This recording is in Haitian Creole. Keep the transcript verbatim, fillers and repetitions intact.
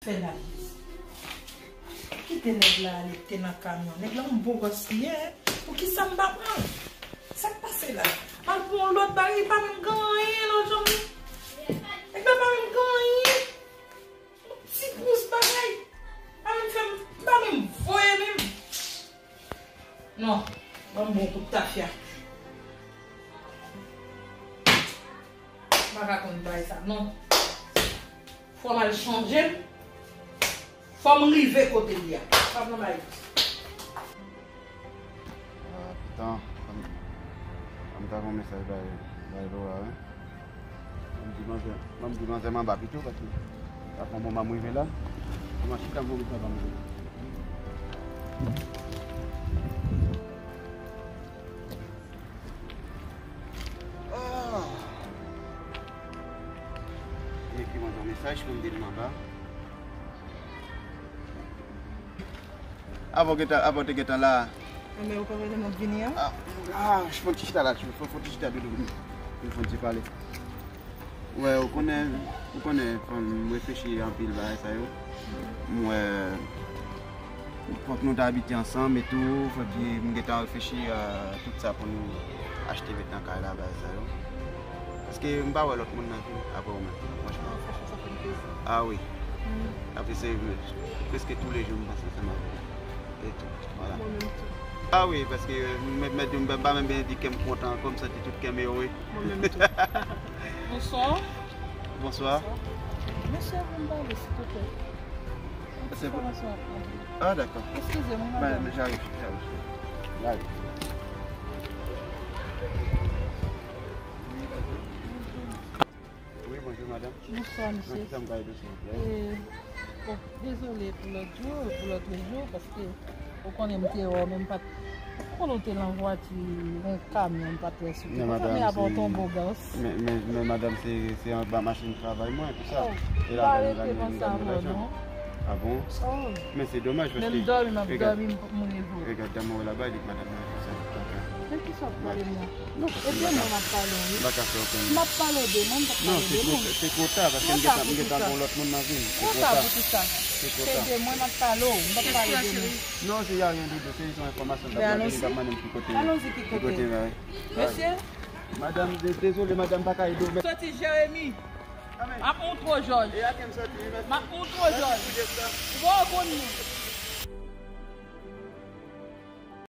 Fè la. Kite nèg la ale te nan kamyon. Nèg la yon bon bòs li ye, hein. Poukisa m pa pran l? Sa k pase la? M al pran yon lòt bagay, li pa menm gen anyen nan janm li. Nèg la pa menm gen anyen. Yon ti pous bagay. Pa menm fè m, pa menm voye menm. Non, ban m bon kout tafya. M pa ka konn bagay sa, non. Fò m al chanje m. Fò m rive kote li a. Pa pran bagay. Ah, tan, an, an ta voye mesaj bay, bay Laura, wi. Ban m di manzè, ban m di manzè m anba pito, paske sa fè yon moman m rive la. Kòman chita m voye mesaj ban manzè. Ah. Li ekri mwen yon mesaj pou m di l m anba. Avan w gentan, avan w te gentan la. Enben, ou pa wè lè m ap vini an? Ah, ah, fè yon ti chita la, fè, fè yon ti chita doudou. Fè yon ti pale. Wè, ou konnen, ou konnen, fò m reflechi anpil bagay sa yo. M wè, fòk nou ta abite ansanm e tou, fò di, m gentan reflechi a tout sa pou nou achte met nan kay la, bagay sa yo. Paske m pa wè lòt moun nan vi m apre ou menm, franchman. Ah, franchman, sa fè m plezi. Ah wi. Mm. Apre se preske toulejou m panse ansanm avè w. E tou, vwala. Mwen menm tou. Ah wi, paske mwen, mwen, mwen pa menm byen di kè m kontan, kòm m santi tout kè m ere. Mwen menm tou. Bonswa. Bonswa. Mesye, pou m pale, silvouplè. Se pou... Ah, dakò. Eskize m, madanm. J'arrive, j'arrive. J'arrive. Wi, bonjou, madanm. Bonswa, mesye. Nan ki sa m ka ede w, silvouplè? E, bon, dezole pou lòt jou, pou lòt jou, paske ou konnen m te wè w, men m pa t, ou konnen w te nan vwati, yon kamyon, m pa t wè si w te konsa, men apa w te yon bo gans. Men, men, men, madanm, se, se anba machin travay mwen, tout sa. Oh, e la, m pa rete konsa ankò, non. Ah bon? Oh. Men se domaj, paske... Menm dòmi, m ap dòmi, m, m reve w. Regad, dam mwen la, bay li, madanm, mwen, tout sa. Men ki sa w ap pale m la? Non, paske... E de mwen m ap pale w, wi. M pa ka fè okenn... M ap pale w de mwen, m p ap pale w de moun. Non, se twò, se twò ta, paske m gentan, m gentan gen yon lòt moun nan vi m. Se twò ta. Twò ta poukisa? Se twò ta. Se de mwen m ap pale w, m p ap pale de moun. Non, se y a rien de, se yon enfòmasyon m t ap mande, m t ap mande m ki kote, ki kote, wi. Mesye? Madanm, de-, dezole, madanm, m pa ka ede w, men... Soti Jeremi. M ap montre w Jòj. M ap montre w Jòj. Ou pa konn mwen.